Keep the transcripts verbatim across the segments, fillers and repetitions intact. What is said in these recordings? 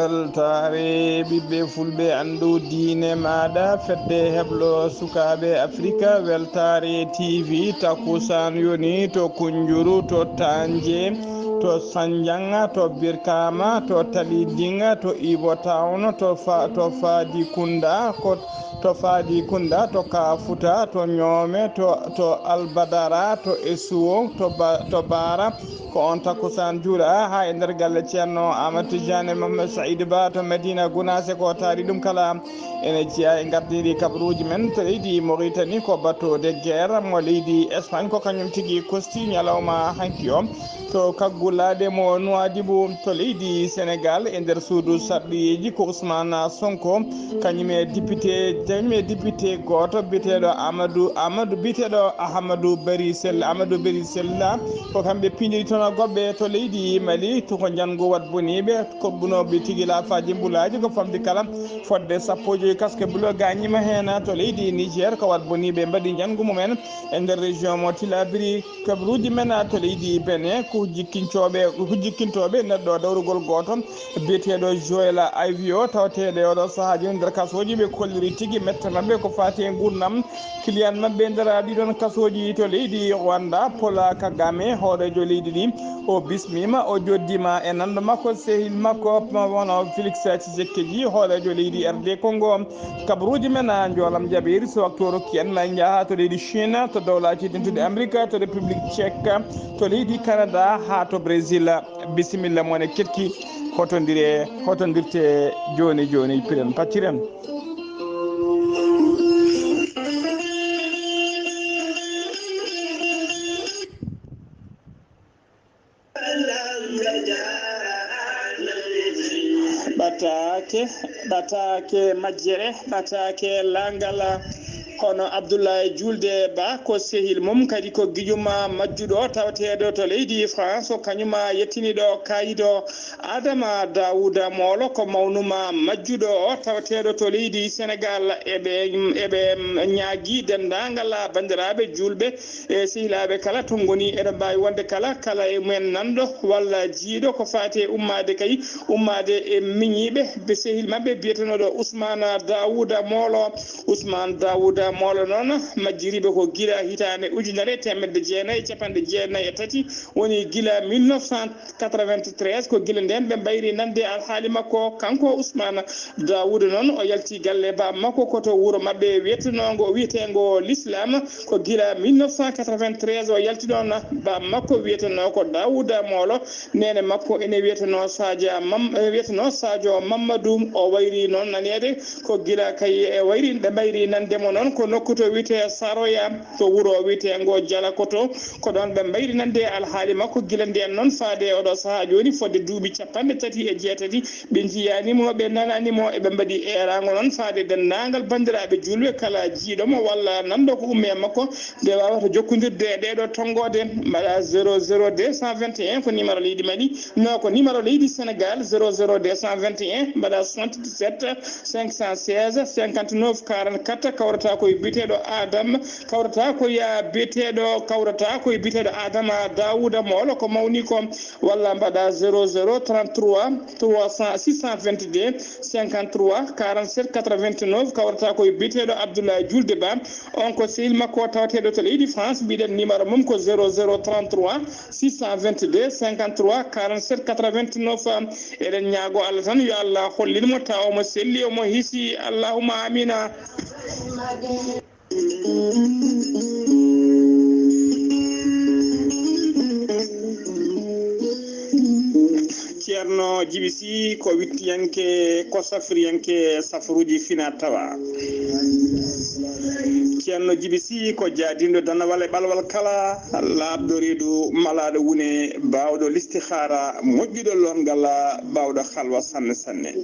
Weltaare ɓiɓɓe fulɓe, anndu diine maaɗa, fedde heblo sukaaɓe Afrika, Weltaare T V, takkusaan yoni to Kunjuru, to Tanje, to Sanjanga, to Birkama, to Talidinga, to Ibo Town, to Fa-, to Fadi Kunda, ko to Fadi Kunda, to Kafuta, to Nyome, to, to Albadara, to Esuwo, to Ba-, to Bara, ko on takkusaan juuɗa haa e nder galle Ceerno Amadou Tidiane Mohamed Saïd Ba to Medina Gounass, ko taari ɗum kala. Ene jeyaa e ngardiiɗi kabaruuji men to leydi Mauritanie, ko bateau de guerre mo leydi Espagne, ko kañum tigi kosti ñalawma hanki o. To kaggulaaɗe mo Nouadhibou to leydi Sénégal, e nder suudu sarɗiyeeji, ko Ousmane Sonko, kañum e député, kañum e député gooto biyeteeɗo Amadou, Amadou, biyeteeɗo Ahamadou Bari Sella, Amadou Bari Sella, ko kamɓe piindiri toon goɓɓe to leydi Mali, to ko njanngu wat boniiɓe, koɓɓunooɓe tigi laafaaji mbulaaji, ko famɗi kala fodde sappo e joyi casque bleu gaañiima heen to leydi Niger, ko wat boniiɓe mbaɗi njanngu mumen e nder région mo Tillabéri. Kabaruuji men to leydi Benin, ko hujjikincooɓe, hujjikintooɓe neɗɗo dawrugol gooto biyeteeɗo Joël Ivio, tawateeɗo e oɗo sahaa jooni nder kasooji, ɓe kolliri tigi mette maɓɓe ko faati e nguurndam client maɓɓe nder ɗiɗon kasooji to leydi Rwanda. Paul Kagame, hooreejo leydi ndi, o bismiima, o joddiima e nanndo makko, sehil makko, wano Félix Tshisekedi, hooreejo leydi R D Congo. Kabaruuji men, a, njoolam jaɓeeri, so waktu o rokki en, ma en njaha to leydi Chine, to Dowlaaji Dentuɗi Amerika, to République Tchèque, to leydi Canada, haa to Brésil. Bisimilla, mo ne ketki, hotondire, hotondirte jooni jooni, piren pacciren. Ɓataake, ɓataake majjere, ɓataake laangal. Kono Abdoulaye Julde Ba ko sehil mum, kadi ko giƴum majjuɗo tawateeɗo to leydi France, ko kañum yettiniiɗo kaayido Adama Daouda Molo, ko mawnum majjuɗo tawateeɗo to leydi Sénégal. Eɓe, eɓe ñaagii denndaangal banndiraaɓe juulɓe e sehilaaɓe kala to ngoni, eɗen mbaawi wonde kala, kala e mumen nanɗo walla jiiɗo ko faati e ummaade kay, ummaade e miñiiɓe, be sehil maɓɓe biyetenooɗo Ousmane Daouda Molo. Ousmane Daouda Molo noon, majjiriiɓe ko gila hitaande ujunere e teemedde jeenayi e capanɗe jeenayi e tati, woni gila mille neuf cent quatre-vingt-treize, ko gila ndeen ɓe mbayri nande alhaali makko. Kanko Ousmane Daouda noon, o yalti galle baaba makko ko to wuro maɓɓe wiyetenoongo, wiyeteengo L'Islam. Ko gila mille neuf cent quatre-vingt-treize o yalti ɗoon. Baaba makko wiyetenoo ko Daouda Molo, neene makko ene wiyetenoo Sadia Mam-, ene wiyetenoo Sadio Mamadou. O wayri noon naneede ko gila kay e wayri, ɓe mbayri nande mo noon ko nokku to wiyetee Saroya, to wuro wiyeteengo Jalakoto. Ko ɗoon ɓe mbayri nande alhaali makko gila ndeen noon faade e oɗo sahaa jooni fodde duuɓi capanɗe tati e jeetati. Ɓe njiyaani mo, ɓe nanaani mo, eɓe mbaɗi eeraango noon faade denndaangal banndiraaɓe juulɓe, kala jiiɗo mo walla nanɗo ko ummi e makko, nde waawata jokkondirde e ɗeeɗo tonngoode, mbaɗa zéro zéro deux cent vingt et un, ko numéro leydi Mali, no ko numéro leydi Sénégal, zéro zéro deux cent vingt et un, mbaɗa soixante-dix-sept cinq cent seize cinquante-neuf quarante-quatre, kawrata ko e biyeteeɗo Adam, kawrata ko ya biyeteeɗo, kawrata ko e biyeteeɗo Adama Daouda Molo, ko mawni ko, walla mbaɗa zéro zéro trente-trois trois cent, six cent vingt-deux cinquante-trois quarante-sept quatre-vingt-neuf, kawrata ko e biyeteeɗo Abdoulaye Julde Ba, on ko sehil makko tawateeɗo to leydi France, mbiɗen numéro mum ko zéro zéro trente-trois six cent vingt-deux cinquante-trois quarante-sept quatre-vingt-neuf. Eɗen ñaago Allah tan yo Allah hollin mo tawa omo selli, omo hiisi. Allahumma amina. Ceerno Jibi Si ko wittiyanke, ko safriyanke, safruuji fina tawa. Ceerno Jibi Si ko jaadinɗo danawal e ɓalwal kala, laaɓɗo reedu, malaaɗo wune, baawɗo listihaara, moƴƴuɗo loongal, baawɗo halwa sanne sanne.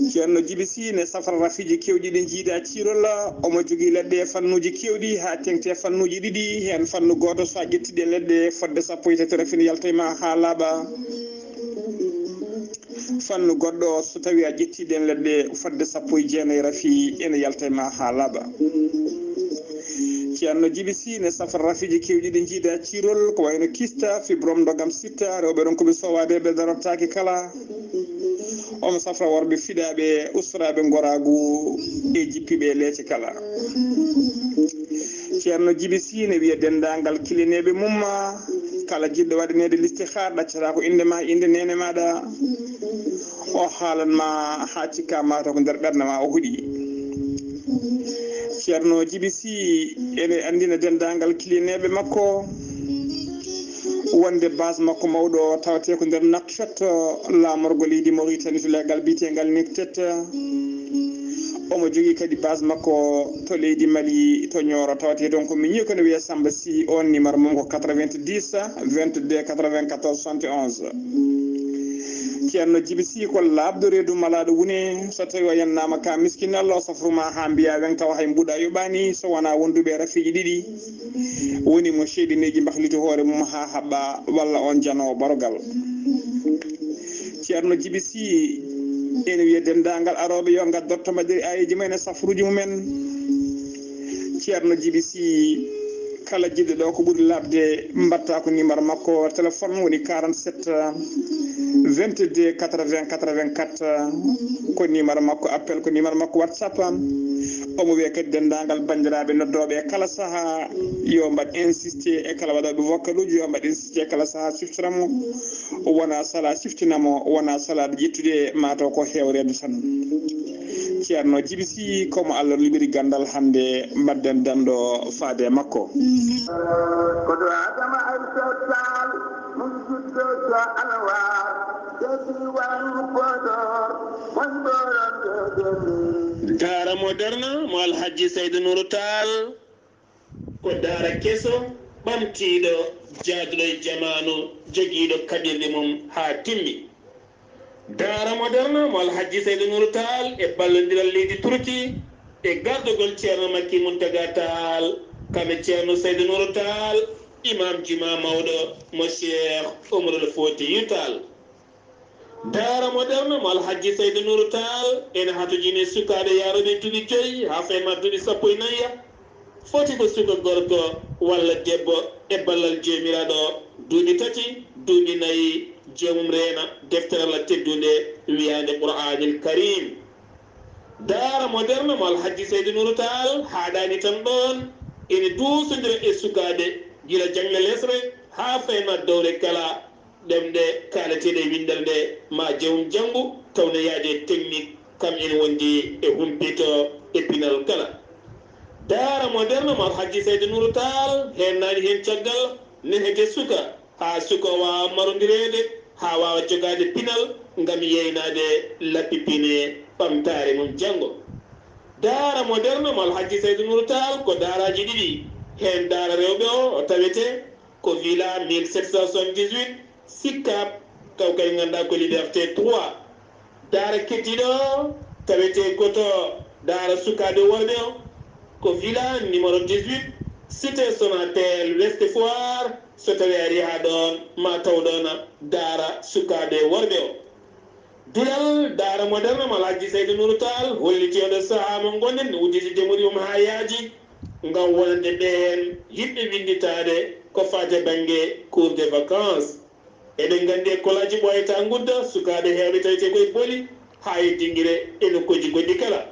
Ceerno Jibi Si ne safra rafiiji keewɗi ɗi njiida ciirol. Omo jogii leɗɗe e fannuuji keewɗi, haa teŋti e fannuuji ɗiɗi. Heen fannu gooto, so a ƴettii ɗe leɗɗe fodde sappo e tati rafi, ne yalta e ma haa laaɓa. Fannu goɗɗo, so tawii a ƴettii ɗeen leɗɗe fodde sappo e jeenayi rafi, ene yalta e ma haa laaɓa. Ceerno Jibi Si ne safra rafiiji keewɗi ɗi njiida ciirol, ko wayno kista, fibrom, ndogam sitta, rewɓe ronkuɓe sowaade, ɓe darotaake kala. Omo safra worɓe fiɗaaɓe, ustoraaɓe ngoraagu e jippiiɓe e leece kala. Ceerno Jibi Sii ne wiya denndaangal kilineeɓe mum, kala jiɗɗo waɗaneede listixaar, ɗaccataa ko innde maa, innde neene maaɗa. O haalan ma haa cikka mataw ko nder ɓernde ma o huɗi. Ceerno Jibi Sii ene anndina denndaangal kilineeɓe makko wonde base makko mawɗo tawetee ko nder Nouakchott, laamorgo leydi Mauritanie to leggal biyeteengal Nouakchott. Omo jogii kadi base makko to leydi Mali, to Nioro, tawetee toon ko miñi, ko ne wiyee Samba Sii. Oon numéro mum ko quatre-vingt-dix, vingt-deux, quatre-vingt-quatorze, soixante et onze. Ceerno Jibi Sii ko laaɓɗo reedu malaaɗo wune, so tawii o yennaama ka miskin, Allah o safru ma haa mbiyaa weŋ tawa hay mbuuɗa yoɓaani, so wonaa wonduɓe e rafiiji ɗiɗi. Woni mo seyɗineeji mbahliti hoore mum haa haɓɓa, walla oon janoowo barogal. Ceerno Jibi Sii ene wiya denndaangal arooɓe yo ngaddoto mbaɗiri aayeeji mumen e safruuji mumen. Ceerno Jibi Sii, kala jiɗɗo ɗo ko ɓuri laaɓde, mbaɗta ko numéro makko téléphone woni quarante-sept, vingt-deux, quatre-vingts, quatre-vingt-quatre. Ko numéro makko appel, ko numéro makko WhatsApp. Omo wiya kadi denndaangal banndiraaɓe noddooɓe e kala sahaa, yo mbaɗ insisté e kala waɗooɓe vocaluuji, yo mbaɗ insisté e kala sahaa, siftora mo. Wona sala siftina mo, wona sala ƴettude, mataw ko hewreede tan. Ceerno Jibi Sii, ko mo Allah luɓiri ganndal, hannde mbaɗden danndo faade e makko. Kodo Adama Aysata Taal, mun juddo so Alawar, jedi wan Podor, wan Boron Dodon. Daara Moderne mo Alhajji Saydu Nuuru Taal. Ko daara keso, ɓamtiiɗo, jaaduɗo e jamaanu, jogiiɗo kaɓirɗe mum haa timmi. Daara Moderne mo Alhajji Saydu Nuuru Taal e ballondiral leydi Turki e gardogol Ceerno Makki Muntaga Taal, kam e Ceerno Saydu Nuuru Taal, Imaam Jumaa mawɗo mo Cheikh Omarul Foutiyu Taal. Daara Moderne mo Alhajji Saydu Nuuru Taal ene hatojini sukaaɓe yaarooɓe duuɓi joyi haa fayma duuɓi sappo e nayi ya. Foti ko suka gorko walla debbo e ballal Joomiraaɗo, duuɓi tati, duuɓi nayi, joomum reena deftere Allah teddunde wiyaande Qur'aanil Kariim. Daara Moderne mo Alhajji Saydu Nuuru Taal haaɗaani tan ɗoon, ene duusondira e sukaaɓe gila jaŋde lesre haa fayma dowre kala, ɗemɗe kaalateeɗe e winndere nde, ma jawum janngu, tawnoo yaade e technique, kam ene wondi e humpito e pinal kala. Daara Moderne mo Alhajji Saydu Nuuru Taal heennaani heen caggal, nehete suka, haa suka o waawa marondireede, haa waawa jogaade pinal ngam yeynaade lappi pine ɓamtaare mum janngo. Daara Moderne mo Alhajji Saydu Nuuru Taal ko daaraaji ɗiɗi, heen daara rewɓe o, o tawetee ko Villa mille sept cent soixante-dix-huit, Sicap, taw kadi ngannduɗaa ko Liberté trois. Daara keddiiɗo o tawetee ko to daara sukaaɓe worɓe o, ko Villa numéro dix-huit, Cité Sonatel, Ouest Foire, so tawii a arii haa ɗoon, ma taw ɗoon daara sukaaɓe worɓe o. Duɗal Daara Moderne mo Alhajji Saydu Nuuru Taal holliti oɗo sahaa mo ngonɗen, udditi jemmuɗi mum haa yaaji, ngam wonande ɓeen yiɗɓe winnditaade ko faati e bannge cours de vacances. Eɗen nganndi e kolaaji ɓooyata ngudda, sukaaɓe heewɓe tawetee koye Boli haa e Dinngire e nokkuuji goɗɗi kala.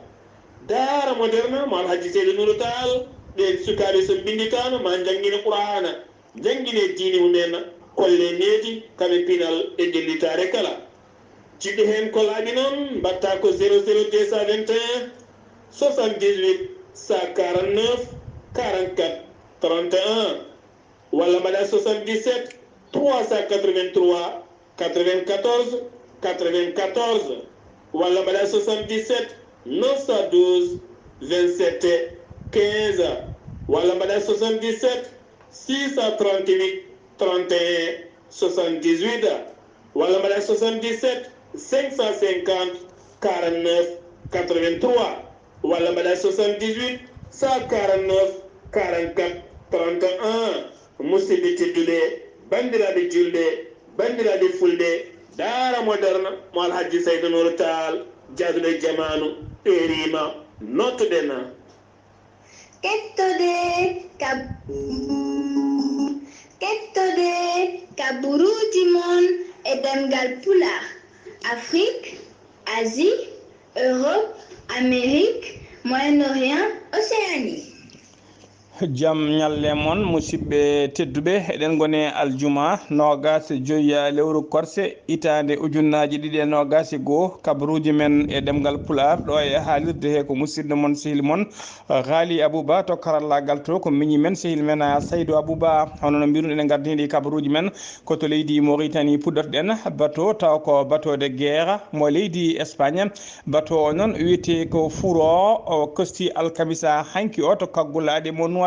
Daara Moderne mo Alhajji Saydu Nuuru Taal, ɓeen sukaaɓe so mbinnditaano ma njanngine Qur'aana, njanngine diine mumen, kolle needi, kam e pinal e ƴellitaare kala. Jiɗɗo heen ko laaɓi noon, mbaɗta ko zéro zéro deux cent vingt et un, soixante-dix-huit, cent quarante-neuf, quarante-quatre, trente et un, walla mbaɗa soixante-dix-sept, trois cent quatre-vingt-trois, quatre-vingt-quatorze, quatre-vingt-quatorze, walla mbaɗa soixante-dix-sept, neuf cent douze, vingt-sept, quinze, walla mbaɗa soixante-dix-sept, six cent trente-huit, trente et un, soixante-dix-huit, walla mbaɗa soixante-dix-sept, cinq cent cinquante, quarante-neuf, quatre-vingt-trois, walla mbaɗa soixante-dix-huit, cent quarante-neuf, quarante-quatre, trente et un. Musidɓe tedduɓe, banndiraaɓe juulɓe, banndiraaɓe fulɓe, Daara Moderne mo Alhajji Saydu Nuuru Taal, jaaduɗo e jamaanu, ɓeeriima, nottuɗen. Kettode kab-, kettode kaburuuji mon e ɗemngal Pulaar, Afrik, Asie, Europe, Amérique, Moyen-Orient, Océanie. Jam ñalle mon, musidɓe tedduɓe. Eɗen ngoni aljuma noogas e joyi lewru korse, hitaande ujunnaaji ɗiɗi e noogas e goo. Kabaruuji men e ɗemngal Pulaar, ɗo e haalirde he ko musidɗo mon, sehil mon, Ghali Abouba. To karallaagal to ko miñi men, sehil men, a, Saydou Abouba. Hono no mbiruɗen, en ngardini ɗi kabaruuji men, ko to leydi Mauritanie puɗɗotoɗen bato, taw ko bato de guerre mo leydi Espagne. Bato o noon wiyetee ko Furo, o kosti alkamisa hanki o to kaggulaaɗe mo Nouadhibou.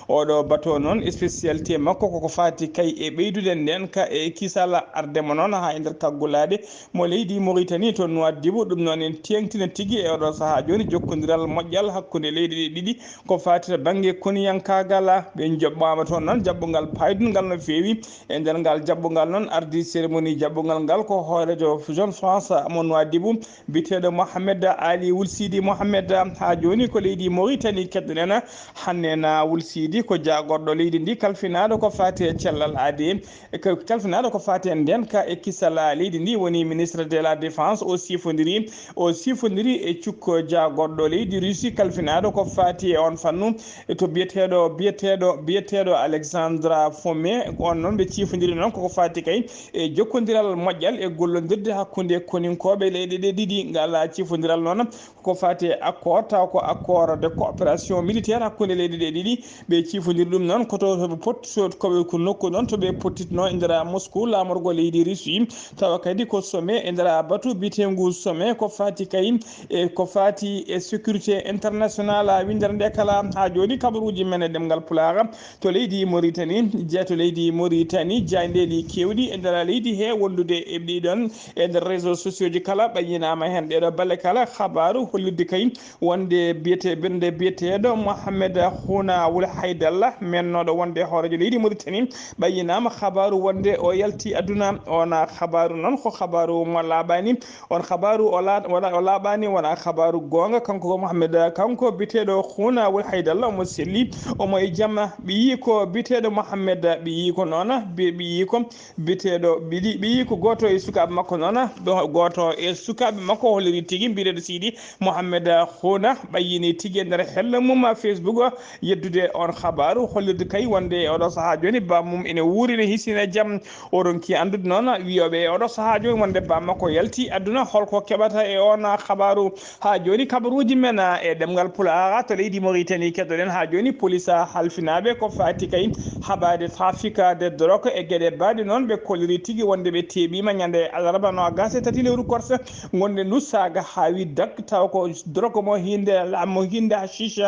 Oɗo bato noon, spécialité makko koko faati kay e ɓeydude ndeen ka e kisal arde mo noon haa e nder kaggulaaɗe mo leydi Mauritanie to Nouadhibou. Ɗum noon en teeŋtina tigi e oɗo sahaa jooni jokkondiral moƴƴal hakkunde leyɗe ɗe ɗiɗi ko faati to bannge koniyankaagal. Ɓe njoɓɓaama toon noon jaɓɓungal paaydungal no feewi. E nder ngal jaɓɓungal noon, ardii cérémonie jaɓɓungal ngal ko hooreejo Jeune France mo Nouadhibou, biyeteeɗo Mohamed Ali Wul Sidi Mohamed. Haa jooni ko leydi Mauritanie keɗoɗen. Hannde na Wul Sidi ko jaagorɗo leydi ndi, kalfinaaɗo ko faati e cellal aadi, e ko kalfinaaɗo ko faati e ndeenka e kisal leydi ndi, woni ministre de la défense. O siifondiri, o siifondiri e cukko jaagorɗo leydi Russie, kalfinaaɗo ko faati e on fannu, e to biyeteeɗo, biyeteeɗo, biyeteeɗo Alexandra Fome. On noon ɓe ciifondiri noon koko faati kay e jokkondiral moƴƴal e gollondirde hakkunde koninkooɓe leyɗe ɗe ɗiɗi. Ngal ciifondiral noon ko faati e accord, taw ko accord de coopération militaire hakkunde leyɗe ɗe ɗiɗi. Ɓe ciifondiri ɗum noon ko to, to ɓe pot-, so, ko ɓe ko nokku noon to ɓe pottitno e nder Moscou, laamorgo leydi Russie. Tawa kadi ko sommet e nder batu biyeteengu sommet ko faati kay e ko faati e sécurité internationale, winndere nde kala. Haa jooni kabaruuji men e ɗemngal Pulaar to leydi Mauritanie, je-, to leydi Mauritanie, jaayndeeji keewɗi e nder leydi he wondude e ɗiɗon e nder réseaux sociaux ji kala, ɓayyinaama heen ɗeeɗo balle kala habaaru hollirde kay wonde biyete-, wonde biyeteeɗo Mohamed Houna Wul Haydalla, mennooɗo wonde hooreejo leydi Mauritanie, ɓayyinaama habaaru wonde o yalti aduna. On habaaru noon ko habaaru mo laaɓaani. On habaaru o la-, wala, o laaɓaani, wona habaaru goonga. Kanko ko Mohamed, kanko biyeteeɗo Houna Wul Haydalla, omo selli, omo e jamma. Ɓiyiiko biyeteeɗo Mohamed, ɓiyiiko noon, bi-, ɓiyiiko biyeteeɗo, ɓiɗi-, ɓiyiiko gooto e sukaaɓe makko noon, ɗo gooto e sukaaɓe makko holliri tigi biyeteeɗo Sidi Mohamed Houna, ɓayyini tigi e nder helle mum Facebook o yeddude on habaaru, hollirde kay wonde e oɗo sahaa jooni bammum ene wuuri, ene hisina jam. O ronki anndude noon wiyooɓe e oɗo sahaa jooni wonde bammakko yalti aduna, holko keɓata e on habaaru. Haa jooni kabaruuji men e ɗemngal Pulaar to leydi Mauritanie keɗoɗen. Haa jooni police halfinaaɓe ko faati kay haɓaade trafic de drogue e geɗe baaɗe noon, ɓe kolliri tigi wonde ɓe teeɓiima ñande alarba noogas e tati lewru korse ngonɗen ndu. Saaga haawi dak, taw ko drogue mo hinde, mo hinde hashish.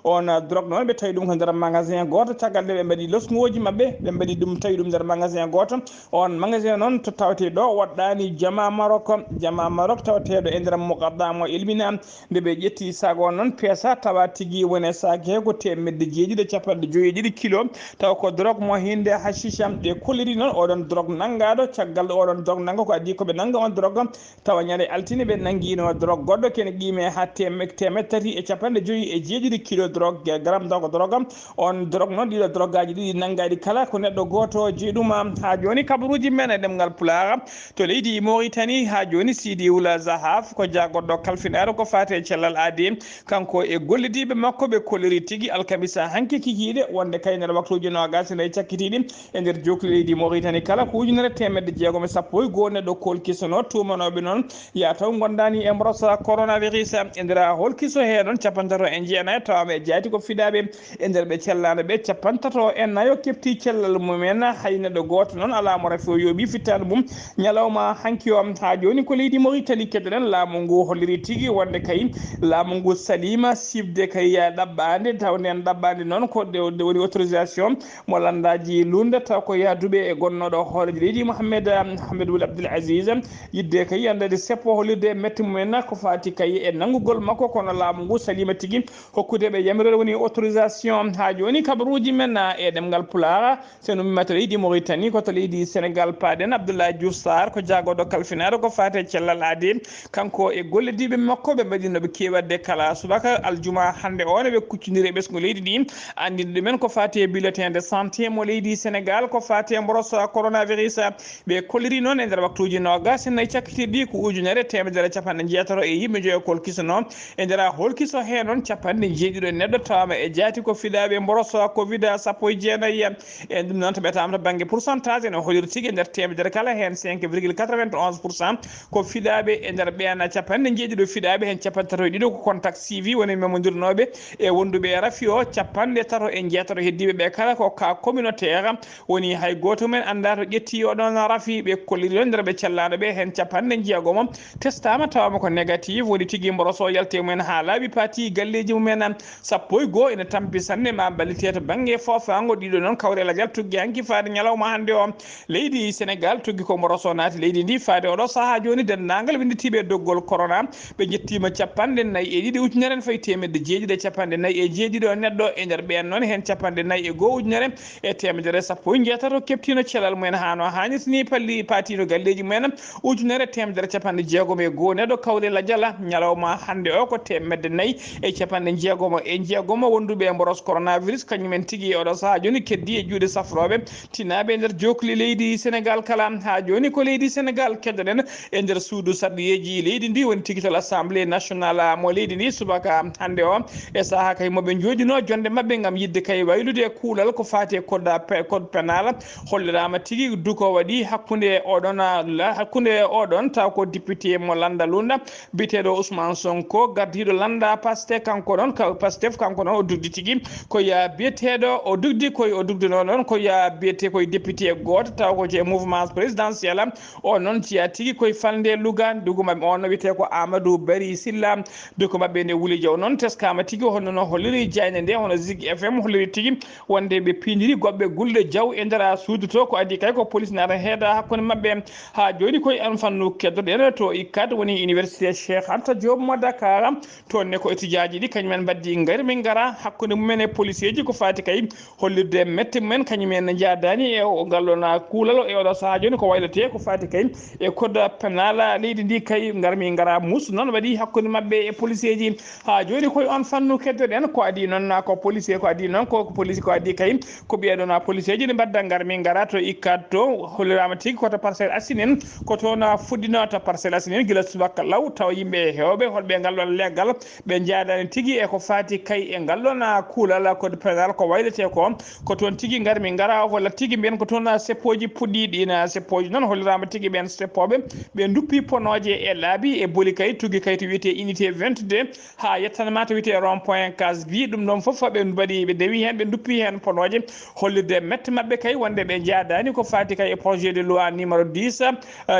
On drogue noon ɓe tawi ɗum ko nder magasin gooto. Caggal nde ɓe mbaɗi losngooji maɓɓe, ɓe mbaɗi ɗum, tawi ɗum nder magasin gooto. On magasin noon to tawetee ɗo woɗɗaani jama Maroc, jama Maroc tawateeɗo e nder Muqaddam o Elmina. Nde ɓe ƴetti sac o noon, peesa, tawa tigi woni e sac he ko teemedde jeeɗiɗi e capanɗe joyi e ɗiɗi kilo, taw ko drogue mo hinde hashish. Ɓe kolliri noon oɗon drogue nanngaaɗo. Caggal ɗo oɗon drogue nannga, ko adii ko ɓe nannga on drogue, tawa ñande altine ɓe nanngiino drogue goɗɗo, kene qiime haa teeme-, teemedde tati e capanɗe joyi e jeeɗiɗi kilo drogue, garam drogue, drogue. On drogue noon, ɗiɗo drogueaji ɗiɗi nanngaaɗi kala ko neɗɗo gooto jeeɗuma. Haa jooni kabaruuji men e ɗemngal Pulaar to leydi Mauritanie. Haa jooni Sidi Wula Zahaf ko jaagorɗo kalfinaaɗo ko faati e cellal aadi. Kanko e gollidiiɓe makko ɓe kolliri tigi alkamisa hanki kikiiɗe wonde kay nder waktuuji noogas e nayi cakkitiiɗi e nder jookli leydi Mauritanie kala ko ujunere teemedde jeegom e sappo e goo neɗɗo koolkisono. Tuumanooɓe noon ya taw ngondaani e mboros coronavirus. E nder holkiso he noon capantato e jeenayo tawaama e jaati ko fiɗaaɓe. E nder ɓe cellaano ɓe, capantato e nayo keɓti cellal mumen. Hay neɗɗo gooto noon alaa mo rafi o yooɓi fittaandu mum ñalawma hanki o. Haa jooni ko leydi Mauritanie keɗoɗen. Laamu ngu holliri tigi wonde kay laamu ngu saliima sifde kay ɗaɓɓaande, taw nden ɗaɓɓaande noon ko nde, nde woni autorisation mo lanndaaji luulnde, taw ko yahduɓe e gonnooɗo hooreejo leydi Mohamed, Mohamed Wul Abdul Aziz, yiɗde kay yandede seppo hollirde mette mumen ko faati kay e nanngugol makko, kono laamu ngu saliima tigi hokkude ɓe yamiroore woni autorisation Station. Haa jooni kabaruuji men, ah, e ɗemngal Pulaar, so en ummiima to leydi Mauritanie, ko to leydi Sénégal paaɗen. Abdoulaye Diouf Sarr ko jaagooɗo kalfinaaɗo ko faati e cellal aadi. Kanko e gollodiiɓe makko ɓe mbaɗi no ɓe keewi waɗde kala subaka aljuma hannde o, ne ɓe kuccondiri e ɓesngu leydi ndi, anndinde ɗumen ko faati e bulletin de santé mo leydi Sénégal, ko faati e mboros coronavirus. Ɓe kolliri noon e nder waktuuji noogas e nayi cakkitiiɗi ko ujunere teemedere capanɗe jeetato e yimɓe joyo kolkisono. E nder holkiso hee noon capanɗe jeeɗiɗo neɗɗo tawaama e jaati ko fiɗaaɓe mboros covid sappo e jeenayi. E ɗum noon to ɓetaama to bannge pourcentage ene holiri tigi e nder teemedere kala heen cinq virgule quatre-vingt-onze pour cent ko fiɗaaɓe e nder ɓeen capanɗe jeeɗiɗo fiɗaaɓe heen capanɗe tato e ɗiɗo ko contact suivi woni memondirnooɓe e wonduɓe e rafi o, capanɗe tato e jeetato heddiiɓe ɓe kala ko cas communautaire. Woni hay gooto men anndaa to ƴetti oɗon rafi. Ɓe kolliri ɗon nder ɓe cellaano ɓe heen capanɗe jeegomo testaama tawama ko négatif. Woni tigi mboroso yalte mumen haa laaɓi paati galleeji mumen sappo e goo ene tampi sanne ma ballite to bannge foofaango ɗiɗo noon kawre lajal tuggi hanki faade ñalawma hannde o. Leydi Sénégal tuggi ko mboroso naati leydi ndi faade oɗo sahaa jooni denndaangal winnditiiɓe e doggol corona ɓe njettiima capanɗe nayi e ɗiɗi ujunere ene fayi teemedde jeeɗiɗi e capanɗe nayi e jeeɗiɗo neɗɗo e nder ɓeen noon heen capanɗe nayi e goo ujunere e teemedere sappo e jeetato keɓtiino cellal mumen haa no haanirta ni palli paatiino galleeji mumen ujunere teemedere capanɗe jeegomo e goo neɗɗo kawle lajala ñalawma hannde o ko teemedde nayi e capanɗe jeegomo e jeegomo wonduɓe e mboros coronavirus kañumen tigi e oɗo sahaa jooni keddi e juuɗe safrooɓe tinaaɓe e nder jookli leydi Sénégal kala. Haa jooni ko leydi Sénégal keddoɗen e nder suudu sarɗiyeeji leydi ndi woni tigi to l'Assemblée nationale mo leydi ndi subaka hannde o e sahaa kay mo ɓe njooɗino jonde maɓɓe ngam yiɗde kay waylude e kuulal ko faati e code pe- code pénal. Holliraama tigi duko waɗi hakkunde oɗon la- hakkunde oɗon taw ko député mo Landa Lunda biyeteeɗo Ousmane Sonko gardiiɗo Landa Pastef kanko ɗon ka- Pastef kanko ɗon o dugdi tigi ko ya biyeteeɗo o dugdi koye o dugdinoo ɗon ko ya biyetee koye député gooto taw ko je mouvement présidentiel. O noon jeyaa tigi koye falnde Louga, duguma on wiyetee ko Amadou Bari Silla. Doko maɓɓe nde wuli jaw noon teskaama tigi honno no holliri jayne nde hono Zig F M holliri tigi wonde ɓe piindiri goɓɓe gulɗe jaw e nder suudu to ko adii kay ko police naata heeda hakkunde maɓɓe. Haa jooni koye on fannu keddoɗen to ikkat woni université Cheikh Anta Diop mo Dakar. Toon ne ko étudiant ji ɗi kañum en mbaddi ngarmi ngara hakkunde mumen e police ji ko faati kay hollirde mette mumen kañum en njaadaani e o- ngal ɗon kuulal e oɗo sahaa jooni ko wayletee ko faati kay e code pénal leydi ndi kay ngarmi ngara muus noon waɗi hakkunde maɓɓe e police ji. Haa jooni koye on fannu keddoɗen ko adii noon ko police ko adii noon ko police ko adii kay ko ɓiye ɗon police ji ne mbadda ngarmi ngara to ikkat to holliraama tigi ko to Parcelles Assainies ko toon fuɗɗinoo to Parcelles Assainies gila subaka law tawa yimɓe heewɓe holɓe ngal ɗon leggal ɓe njaadaani tigi e ko faati kay e ngal ɗon kuulal code pénal ko wayletee ko ko toon tigi ngarmi ngara walla tigi mbiyen ko toon seppooji puɗɗiiɗi ina seppooji noon holliraama tigi ɓeen seppooɓe ɓe nduppi ponooje e laabi e boli kay tuggi kay to wiyetee unité vingt-deux haa yettanma to wiyetee rond point Casvi ɗum ɗoon fof ɓe mbaɗi ɓe dewi heen ɓe nduppi heen ponooje hollirde mette maɓɓe kay wonde ɓe njaadaani ko faati kay e projet de loi numéro dix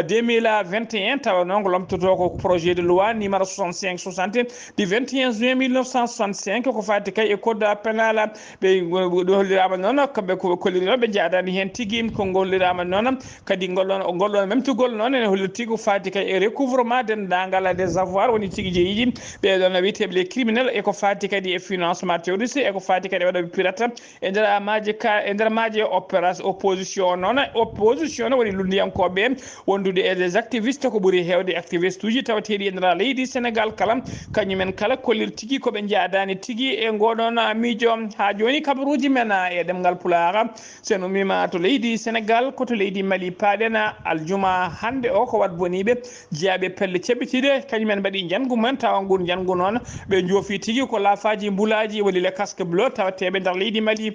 deux mille vingt et un tawa noon ko lomtotoo ko projet de loi numéro soixante-cinq soixante du vingt et un juin mille neuf cent soixante-cinq ko faati kay e code pénal. Ɓe ɗo holliraama noon kamɓe ko kolliri noon ɓe njaadaani heen tigi ko ngolliraama noon kadi ngol ɗoon ngol ɗoon memtugol noon ene holliri tigi ko faati kay e recouvrement denndaangal des avoirs woni tigi jeyiiji ɓee ɗoon wiyeteeɓe les criminels e ko faati kadi e financement terroriste e ko faati kadi e waɗooɓe pirate e nder maaje ka e nder maaje opération opposition o noon opposition o woni lunndiyankooɓe wondude e des activistes ko ɓuri heewde activiste uji tawateeɗi e nder leydi Sénégal kala kañumen kala kollir tigi ko ɓe njaadaani tigi e ngoɗon miijo. Haa jooni kabaruuji men e ɗemngal Pulaar so en ummiima to leydi Sénégal ko to leydi Mali paaɗen aljuma hannde o ko wat boniiɓe jeyaaɓe pelle ceɓɓitiiɗe kañumen mbaɗi njanngu mumen tawa ngun njanngu noon ɓe njoofi tigi ko laafaaji mbulaaji woni le casque bleu tawateeɓe nder leydi Mali.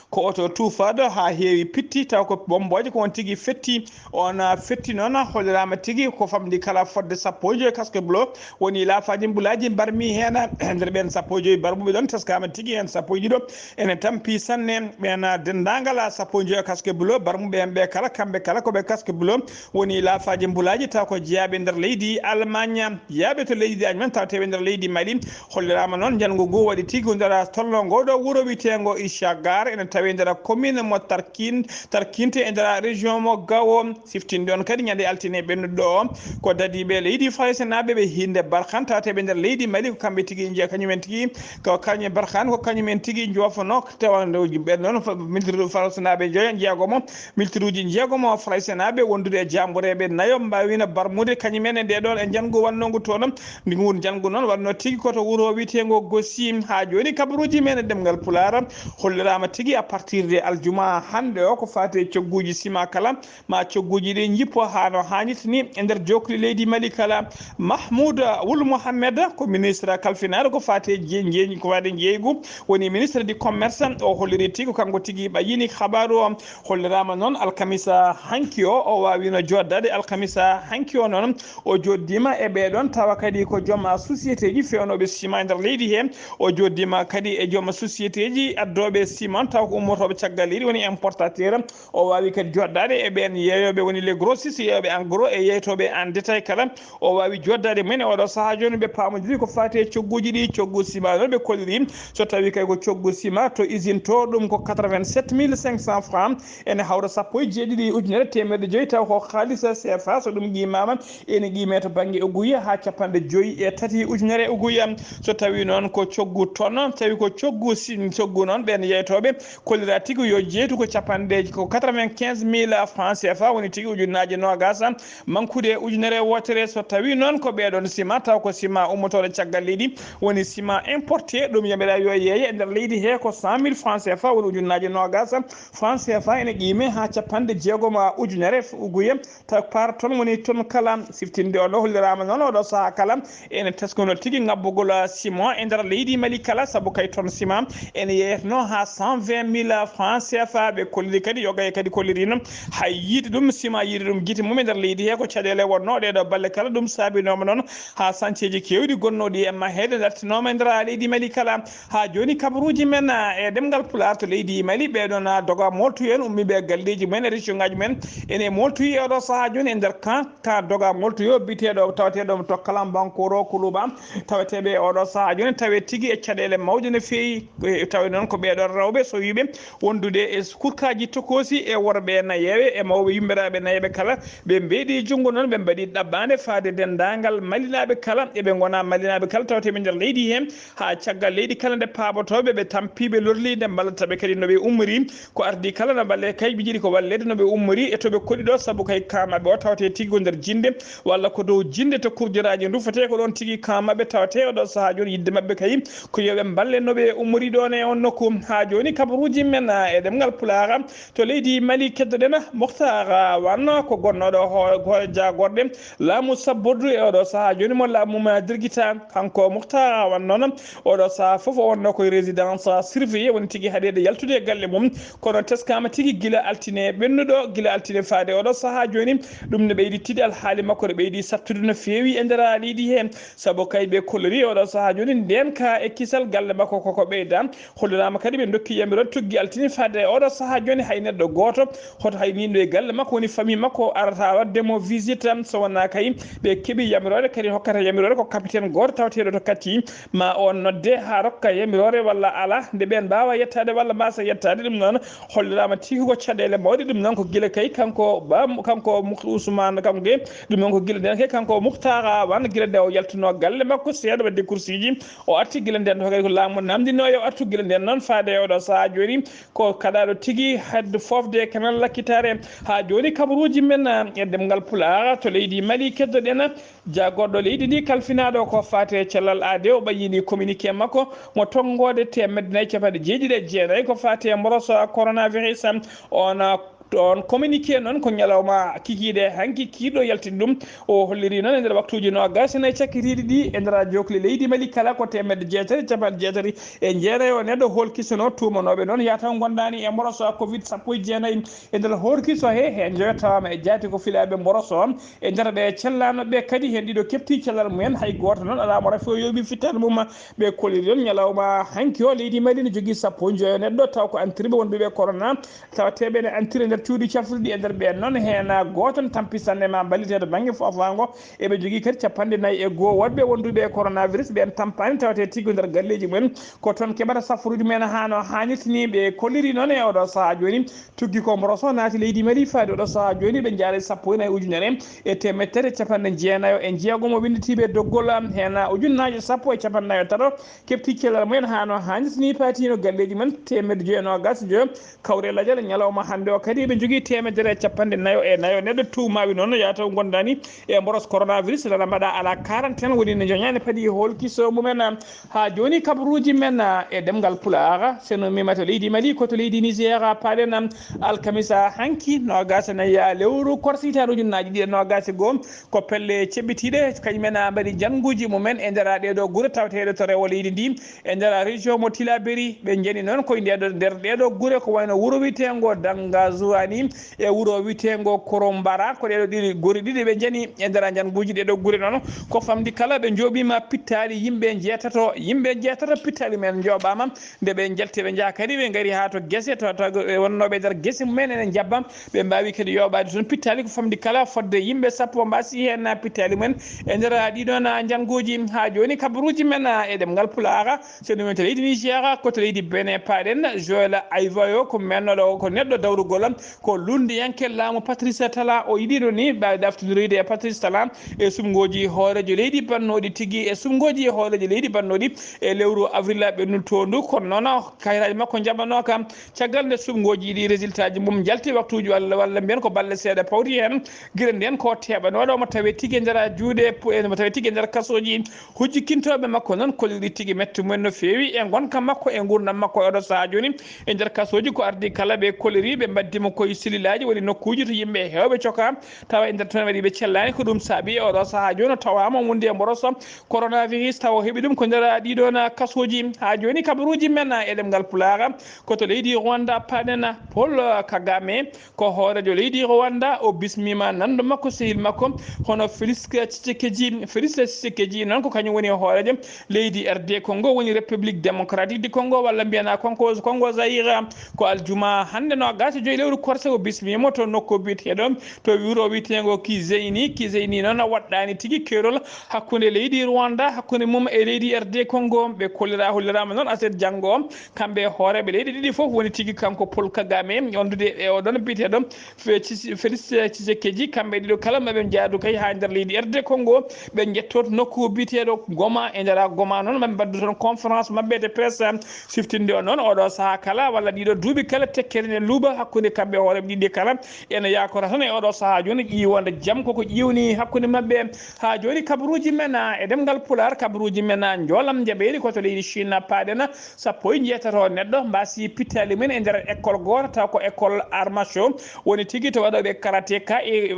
Ko oto tuufaaɗo haa heewi pitti taw ko bommbooje ko on tigi fetti on fetti noon holliraama tigi ko famɗi kala fodde sappo e joyi casque bleu woni laafaaji mbulaaji mbarmi heen nder ɓeen sappo e joyi barmuɓe ɗoon teskaama tigi heen sappo e ɗiɗo ene tampi sanne ɓeen denndaangal sappo e joyi casque bleu barmuɓe heen ɓe kala kamɓe kala ko ɓe casque bleu woni laafaaji mbulaaji taw ko jeyaaɓe nder leydi Allemagne yaaɓe to leydi Allemagne tawateeɓe nder leydi Mali. Holliraama noon njanngu ngu waɗi tigi ko nder tolno ngoo ɗoo wuro wiyeteengo Ichagar ene tawi e nder commune mo Tarkin, Tarkinte e nder région mo Gao. Siftinde on kadi ñande altine ɓennuɗo o, ko dadiiɓe leydi Faraysenaaɓe ɓe hiinde Barkan, tawateeɓe nder leydi Mali, ko kamɓe tigi njiya, kañumen tigi, ko kañum Barkan, ko kañumen tigi joofono tewandooji ɓen noon, fa-, militiruuji Faraysenaaɓe joyo, jeegomo, militiruuji jeegomo Faraysenaaɓe wondude e jaambureeɓe nayo mbaawino barmude kañumen e nde ɗon e njanngu wannongu toon. Ndi ngun njanngu noon wannoo tigi ko to wuro wiyeteengo Gosim. Haa jooni kabaruuji men e ɗemngal Pulaar holliraama tigi à partir de aljuma hannde o ko faati e cogguuji sima kala, ma cogguuji ɗi njippo haa no haanirta ni e nder jookli leydi Mali kala. Mahmoud Wul Mohammed ko ministre kalfinaaɗo ko faati e je-, je-, ko faati e njeeygu, woni ministre du commerce. O holliri tigi ko kanko tigi ɓayyini kabaaru o. Holliraama noon alkamisa hanki o, o waawino jooɗdaade alkamisa hanki o noon. O jooɗdiima e ɓee ɗoon tawa kadi ko joom société ji feewnooɓe sima e nder leydi he. O jooɗdiima kadi e joom société ji addooɓe sima taw ko ummotooɓe caggal leydi, woni importateur. O waawi kadi jooɗdaade e ɓeen yeeyooɓe, woni les grossistes, yeeyooɓe en gros e yeytooɓe en détail kala. O waawi jooɗdaade mumen e oɗo sahaa jooni, ɓe paamodiri ko faati e cogguuji ɗi. Coggu sima noon ɓe kolliri, so tawi kay ko coggu sima to usine to, ɗum ko quatre-vingt-sept mille cinq cents francs, ene hawra sappo e jeeɗiɗi ujunere teemedde joyi, taw ko haalisa C F A, so ɗum qiimaama, ene qiime to bannge uguya haa capanɗe joyi e tati ujunere uguya. So tawi noon ko coggu toon, tawi ko coggu si-, coggu noon, ɓeen yeytooɓe kollira tigi yo jeytu ko capanɗe, ko quatre-vingt-quinze mille francs C F A, woni tigi ujunnaaje noogaas, mankude ujunere wootere. So tawi noon ko ɓee ɗoon sima, taw ko sima ummotooɗo caggal leydi, woni sima importé, ɗum yamiraa yo yeeye e nder leydi he ko cent mille francs C F A, woni ujunnaaje noogaas francs C F A, ene qiime haa capanɗe jeegom ujunere uguya. Taw par tonne woni tonne kala. Siftinde o no holliraama noon, oɗo sahaa kala ene teskuno tigi ngabbugol sima e nder leydi Mali kala, sabu kay tonne sima ene yeeyatnoo haa cent vingt mille francs C F A. Ɓe kolliri kadi, yoga e kadi kollirino, hay yiide ɗum sima, yiide ɗum gite mum e nder leydi he ko caɗeele wonnoo ɗee ɗoo balle kala. Ɗum saabinooma noon haa sanceeji keewɗi gonnooɗi e maheede dartinooma e nder leydi Mali kala. Haa jooni kabaruuji men, ah, e ɗemngal Pulaar to leydi Mali, ɓee ɗoon, ah, doga mooltoyen, ummiiɓe e galleeji mumen e région ngaaji mumen, ene mooltoyi e oɗo sahaa jooni e nder camp, camp doga mooltoyo biyeteeɗo, tawateeɗo to Kalambankoro Kuluba. Tawateeɓe e oɗo sahaa jooni tawe tigi e caɗeele mawɗe no feewi. E tawi noon ko ɓee ɗoon rewɓe sowiiɓe wondude e kurkaaji tokoosi e worɓe nayeeɓe e mawɓe yummiraaɓe nayeeɓe kala, ɓe mbeeɗi junngo noon, ɓe mbaɗi ɗabbaande faade denndaangal Malinaaɓe kala, eɓe ngona Malinaaɓe kala tawateeɓe nder leydi heen, haa caggal leydi kala nde paabotooɓe, ɓe tampi, ɓe lorli, nde mballata ɓe kadi no ɓe ummori. Ko ardi kala no mballe kay, ɓe njiɗi ko walleede no ɓe ummori e to ɓe koɗi ɗo, sabu kay camp maɓɓe o tawate tigi ko nder jinde, walla ko dow jinde to kurjoraaji ndufete, ko ɗoon tigi camp maɓɓe tawate. Oɗo sahaa jooni yiɗde maɓɓe kay ko yo ɓe mballe no ɓe ummori ɗoon e on nokku. Haa jooni kabaruuji men, ah, e ɗemngal Pulaar to leydi Mali, keddoɗen Moktar Wan, ko gonnooɗo ho-, hooreejo jaagorɗe laamu sabbordu e oɗo sahaa jooni mo laamu ma dirgita. Kanko Moktar Wan noon, oɗo sahaa fof o wonnoo koye résidence surveillée, woni tigi haɗeede yaltude e galle mum. Kono teskaama tigi gila altine ɓennuɗo, gila altine faade oɗo sahaa jooni. Ɗum ne ɓeydi tiiɗde, alhaali makko ne ɓeydi sattude no feewi e nder leydi he, sabu kay ɓe kolliri oɗo sahaa jooni ndeen ka e kisal galle makko koko ɓeyda. Holliraama kadi ɓe ndokki yamiroore tuggi altine faade e oɗo sahaa jooni hay neɗɗo gooto, hoto hay miindo e galle makko woni famille makko arata waɗde mo visite, so wonaa kay ɓe keɓi yamiroore kadi hokkata yamiroore ko capitaine gooto tawateeɗo to Kati, ma o nodde haa rokka yamiroore walla alaa, nde ɓeen mbaawa yettaade walla mbasa yettaade. Ɗum noon holliraama tigi ko caɗeele mawɗe. Ɗum noon ko gila kay kanko ba, kanko Muk-, Ousmane, kanko ge, ɗum noon ko gila ndeen kay kanko Muktar Wan, gila nde o yaltunoo galle makko seeɗa waɗde kursiiji, o arti gila ndeen ɗo kadi ko laamu namndinoo yo artu gila ndeen noon faade e oɗo sahaa jooni. Ko kaɗaaɗo tigi hedde fofde kanal lakkitaare. Haa jooni kabaruuji men, ah, e ɗemngal Pulaar to leydi Mali, keddoɗen jaagorɗo leydi ndi kalfinaaɗo ko faati e cellal aade. O ɓayyini communiqué makko mo tonngoode teemedde nayi capanɗe jeeɗiɗi e jeenayi ko faati e mboroso coronavirus. On, ah, on communiqué noon ko ñalawma kikiiɗe hanki kiiɗo yaltini ɗum. O holliri noon e nder waktuuji noogaas e nayi cakkitiiɗi ɗi e nder jookli leydi Mali kala ko teemedde jeetati capanɗe jeetati e jeenayi o neɗɗo holkisono tuumanooɓe noon yataw ngondaani e mboroso covid sappo e jeenayi. E nder holkiso he, heen joyo tawaama e jaati ko filaaɓe mboroso o. E nder ɓe cellaano ɓe kadi, heen ɗiɗo keɓti cellal mumen, hay gooto noon alaa mo rafi o yooɓi fittaandu mum. Ɓe kolliri noon ñalawma hanki o leydi Mali ne jogii sappo e joyo neɗɗo taw ko antirɓe wonɓe ɓe corona, tawateeɓe ne antiri cuuɗi cafruɗi e nder ɓeen noon, heen gooto n tampi sanne ma mballiteede bannge foofaango. Eɓe njogii kadi capanɗe nayi e goo woɗɓe wonduɓe e coronavirus, ɓeen tampaani tawatee tigi nder galleeji mumen. Ko toon keɓata safruuji mumen haa no haanirta ni. Ɓe kolliri noon e oɗo sahaa jooni, tuggi ko mboroso naati leydi Mali faade oɗo sahaa jooni, ɓe njaari sappo e nayi ujunere e teemedde tati e capanɗe jeenayo e jeegom o winnditiiɓe doggol, heen ujunnaaje sappo e capanɗe nayo tato keɓti cellal mumen haa no haanirta ni, paatino galleeji mumen teemedde joyi e noogas e joyo. Kawre lajal ñalawma hannde o kadi, eɓe njogii teemedere e capanɗe nayo e nayo neɗɗo tuumaawi noon, yataw ngondaani e mboros coronavirus, lana mbaɗa ala quarantaine, woni ne joñaani padi holkiso mumen. Haa jooni kabaruuji men e ɗemngal Pulaar, so no mimata leydi Mali, ko to leydi Niger paaɗen alkamisa hanki, noogas e nayi lewru korse hitaande ujunnaaji ɗiɗi e noogas e goo, ko pelle ceɓɓitiiɗe, kañum en mbaɗi njannguuji mumen e nder ɗee ɗoo gure tawateeɗe to rewo leydi ndi. E nder région mo Tilaberi, ɓe njani noon koye nde ɗo, nder ɗee ɗoo gure, ko wayno wuro wiyeteengo Dangazuani e wuro wiyeteengo Korombara, ko ɗee ɗoo ɗiɗi gure ɗiɗi ɓe njani e nder njannguuji ɗee ɗoo gure noon. Ko famɗi kala ɓe njooɓiima pittaali yimɓe njeetato, yimɓe njeetato pittaali mumen njooɓaama. Nde ɓe njalti ɓe njaha kadi ɓe ngari haa to gese, to, to wonnooɓe e nder gese mumen ene njabba. Ɓe mbaawi kadi yooɓaade toon pittaali ko famɗi kala fodde yimɓe sappo mbaasi heen pittaali mumen e nder ɗii ɗoon njannguuji. Haa jooni kabaruuji men e ɗemngal Pulaar, so ɗum en to leydi Niger, ko to leydi Benin paaɗen. Joël Ayvayo ko mennooɗo, ko neɗɗo dawrugol, ko lunndiyanke laamu Patrice Talon. O yiɗiino ni mbaawi ɗaftondiriide e Patrice Talon e suɓngooji hooreejo leydi bannooɗi tigi, e suɓngooji hooreejo leydi bannooɗi e lewru avril ɓennutoondu. Kono noon, kayraaji makko njaɓanooka. Caggal nde suɓngooji ɗi, résultat ji mum njalti waktuuji walla, walla mbiyen ko balɗe seeɗa pawti heen, gila ndeen ko teeɓanooɗo mo tawee tigi e nder juuɗe pu-, e mo tawee tigi e nder kasooji. Hujjikintooɓe makko noon kolliri tigi mette mumen no feewi e ngonka makko e nguurndam makko e oɗo sahaa jooni. E nder kasooji ko ardii kala ɓe kolliri, ɓe mbaddi mo koye sililaaji, woni nokkuuji to yimɓe heewɓe cokaa, tawa e nder toon waɗi ɓe cellaani. Ko ɗum saabi e oɗo sahaa jooni o tawaama wonde e mboroso coronavirus, tawa o heɓi ɗum ko nder ɗii ɗoon kasooji. Haa jooni kabaruuji men e ɗemngal Pulaar, ko to leydi Rwanda paaɗen. Paul Kagame ko hooreejo leydi Rwanda, o bismiima nanndo makko, sehil makko, hono Felix Tshisekedi. Felix Tshisekedi noon ko kañum woni hooreejo leydi R D Congo, woni République Démocratique du Congo, walla mbiyanaa Congo, Congo Zaïre. Ko aljuma hannde noogaas e joyi lewru korse o bismiima to nokku biyeteeɗo to wuro wiyeteengo Kizeyni. Kizeyni noon waɗɗaani tigi keerol hakkunde leydi Rwanda, hakkunde mum e leydi R D Congo. Ɓe kollira, holliraama noon aset janngo o, kamɓe hooreeɓe leyɗe ɗiɗi fof, woni tigi kanko Paul Kagame, wondude e oɗon biyeteeɗo Fe-, Tshis-, Felix Tshisekedi. Kamɓe ɗiɗo kala maɓe njaadu kay haa nder leydi R D Congo, ɓe njettoto nokku biyeteeɗo Goma. E nder Goma noon maɓe mbaddu toon conférence maɓɓe de presse, siftinde o noon oɗo sahaa kala walla ɗiɗo duuɓi kala tekkere ne luuɓa hakkunde kamɓe hooreeɓe ɗiɗi kala. Ene yaakora tan e oɗo sahaa jooni ƴiiwonde jam koko ƴiiwni hakkunde maɓɓe. Haa jooni kabaruuji men, a, e ɗemngal Pulaar, kabaruuji men, a, njoolam njaɓeeri ko to leydi Chine paaɗen. Sappo e njeetato neɗɗo mbaasi pittaali mum en e nder école gooto, taw ko école arts martiaux woni tigi, to waɗooɓe karateka e,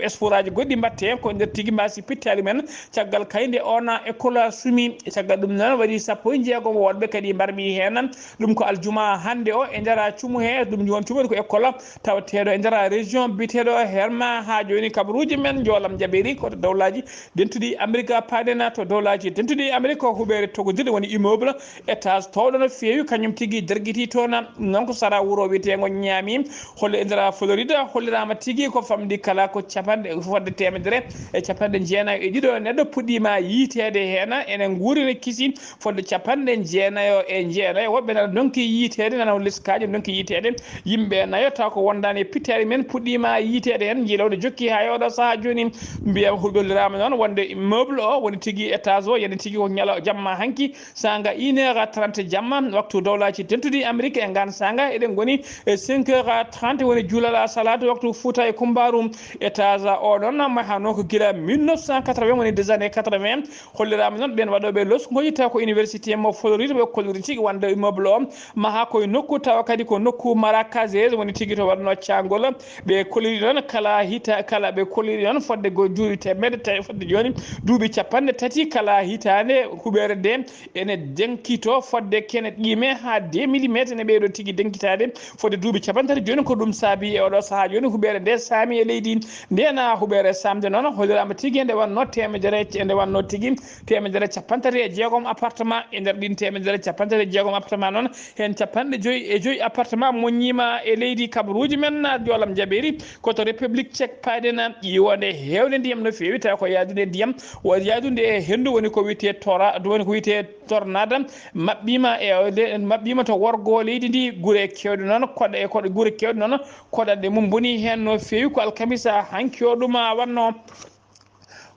e sportaaji goɗɗi mbaɗte ko nder tigi mbaasi pittaali mum en. Caggal kay nde oon école sumi, caggal ɗum noon waɗi sappo e jeegom woɗɓe kadi mbarmi heen. Ɗum ko aljuma hannde o e nder cumu he, ɗum won cumu ko école tawateeɗo e nder région biyeteeɗo Herma. Haa jooni kabaruuji men njoolam njaɓeeri ko to dowlaaji dentuɗi Amerika paaɗen. To dowlaaji dentuɗi Amerika ko huɓeere togodirɗe woni immeuble étage towɗo no feewi, kañum tigi dergiti toon. Noon ko sara wuro wiyeteengo Ñaami, holle e nder Florida, holliraama tigi ko famɗi kala ko capanɗe, fodde teemedere e capanɗe jeenayo e ɗiɗo neɗɗo puɗɗiima yiiteede heen. Ene nguuri no kisi fodde capanɗe jeenayo e jeenayo. Woɓɓe nana ndonki yiiteede, nana liskaaji ndonki yiiteede yimɓe nayo, taw ko wondaani e pittaali men puɗɗiima yiiteede heen. Njilawde jokki haa e oɗo sahaa jooni, mbiyam hulɓoliraama noon wonde immeuble o woni tigi étage o, yani tigi ko ñala jamma hanki, saanga une heure trente jamma, waktu dowlaaji dentuɗi Amerik. E ngaan saanga eɗen ngoni e cinq heures trente, woni juulal salaatu waktu Fuuta e Kumbaaru. Étage o ɗon mahanoo ko gila mille neuf cent quatre-vingts, woni des années quatre-vingts. Holliraama noon ɓeen waɗooɓe loskooji tawa ko université mo Floride, ɓe kolliri tigi wonde immeuble o maha ko e nokku tawa kadi ko nokku marakazes, woni tigi to waɗnoo caangol. Ɓe kolliri noon kala hita-, kala ɓe kolliri noon fodde go juuɗe teemedde, tawi fodde jooni duuɓi capanɗe tati kala hitaande huɓeere nde ene denkito fodde kene ƴiime haa deux millimetre ne ɓeydo tigi denkitaade fodde duuɓi capanɗe tati jooni. Ko ɗum saabi e oɗo sahaa jooni huɓeere nde saami e leydi. Ndeen huɓeere saamde noon holliraama tigi nde wannoo teemedere, nde wannoo tigi teemedere capanɗe tati e jeegom appartement. E nder ɗiin teemedere capanɗe tati e jeegom appartement noon, heen capanɗe joyi e joyi appartement moññiima e leydi. Kabaruuji men na Joolam Jabeeri ko to République Tchèque paaɗen ƴiwonde heewde ndiyam no feewi, tawi ko yaadude e ndiyam, wo yaadude e henndu, woni ko wiyetee tora, woni ko wiyetee tornade, maɓɓiima e, maɓɓiima to worgo leydi ndi, gure keewɗe noon, koɗa e koɗa, gure keewɗe noon, koɗanɗe mum mbonii heen no feewi. Ko alkamisa hanki o ɗum a wannoo.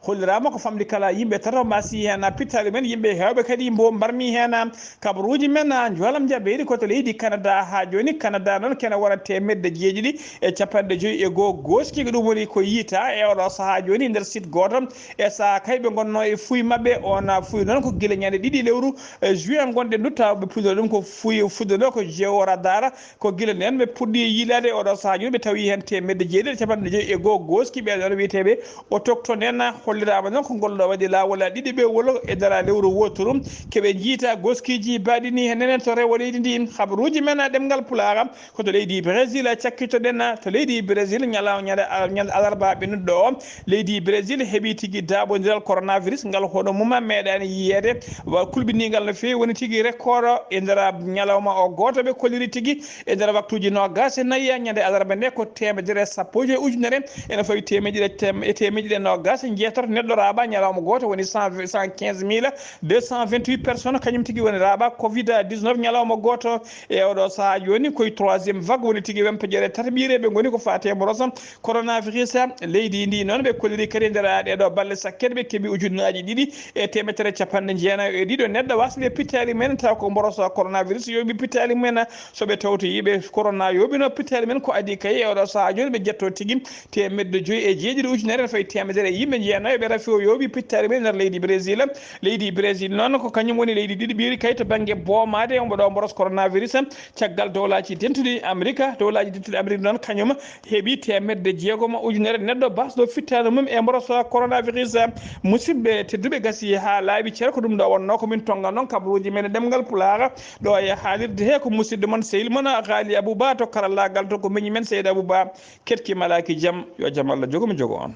Holliraama ko famɗi kala yimɓe tato mbasi heen, pittaali men yimɓe heewɓe kadi mbo mbarmi heen. Kabaruuji men, Joolam Jabeeri ko to leydi Canada haa jooni. Canada noon kene wona teemedde jeeɗiɗi e capanɗe joyi e goo gooski. Ko ɗum woni ko yiytaa e oɗo sahaa jooni nder site gooto. E sahaa kay ɓe ngonnoo e fuuy maɓɓe, on fuuy noon ko gila ñande ɗiɗi lewru, eh, juin ngonɗen ndu, tawa ɓe puɗɗoo ɗum ko fuuy fuɗɗanoo ko Geo Radar. Ko gila ndeen ɓe puɗɗii yiilaade oɗo sahaa jooni, ɓe tawi heen teemedde jeeɗiɗi e capanɗe joyi e goo gooski. Ɓee ɗoon wiyeteeɓe autochtones en, holliraama noon ko ngol ɗo waɗi laawol ɗiɗi ɓe wolo e nder lewru wooturu. Keɓe njiyta gooskiiji baɗini heen nenen to rewo leydi ndi. Habaruuji men ɗemngal Pulaar ko to leydi Brésil cakkitoɗen. To leydi Brésil, ñala-, ñande, ñande alarba ɓennuɗo o, leydi Brésil heɓi tigi daaɓondiral coronavirus ngal hono mum meeɗaani yiyeede. Wa kulɓiniingal no feewi, woni tigi record e nder ñalawma o gooto ɓe kolliri tigi e nder waktuuji noogaas e nayi ñande alarba nde ko teemedere sappo e joyi ujunere ene fawi teemedere tem-, e teemedere noogaas e jeetato neɗɗo raaɓa ñalawma gooto, woni cent, cent quinze mille deux cent vingt-huit personnes, kañum tigi woni raaɓa covid dix-neuf ñalawma gooto. E oɗo sahaa jooni koye troisième vague woni tigi wempeƴere tataɓiire ɓe ngoni ko faati e mboros coronavirus. Leydi ndi noon ɓe kolliri kadi e nder ɗee ɗo balɗe sakkeeɗe ɓe keɓi ujunnaaji ɗiɗi e teemedere capanɗe jeenayi e ɗiɗo neɗɗo wasɓe pittaali men, taw ko mboros coronavirus yooɓi pittaali men. So ɓe tawtoyii ɓe corona yooɓino pittaali men, ko adii kay e oɗo sahaa jooni ɓe ƴettoo tigi teemedde joyi e jeeɗiɗi ujunere, ene fawi teemedere e yimɓe jeenayi ɓe rafi o yooɓi pittaali men e nder leydi Brésil. Leydi Brésil noon ko kañum woni leydi ɗiɗi ɓiiri kay to bannge boomaade omo ɗo mboros coronavirus. Caggal dowlaaji dentuɗi Amerika, dowlaaji dentuɗi Amerika noon kañum heɓi teemedde jeegom ujunere neɗɗo basɗo fittaandu mum e mboros coronavirus. Musidɓe tedduɓe, gasi haa laaɓi cer, ko ɗum ɗo wonnoo ko min tonnga noon kabaruuji men e ɗemngal Pulaar. Ɗo e haalirde he ko musidɗo mon, sehil mon, Haali Abuba, to karallaagal to ko miñi men Seydi Abuba. Ketki malaaki jam, yo jam Allah jogo mi jogo on.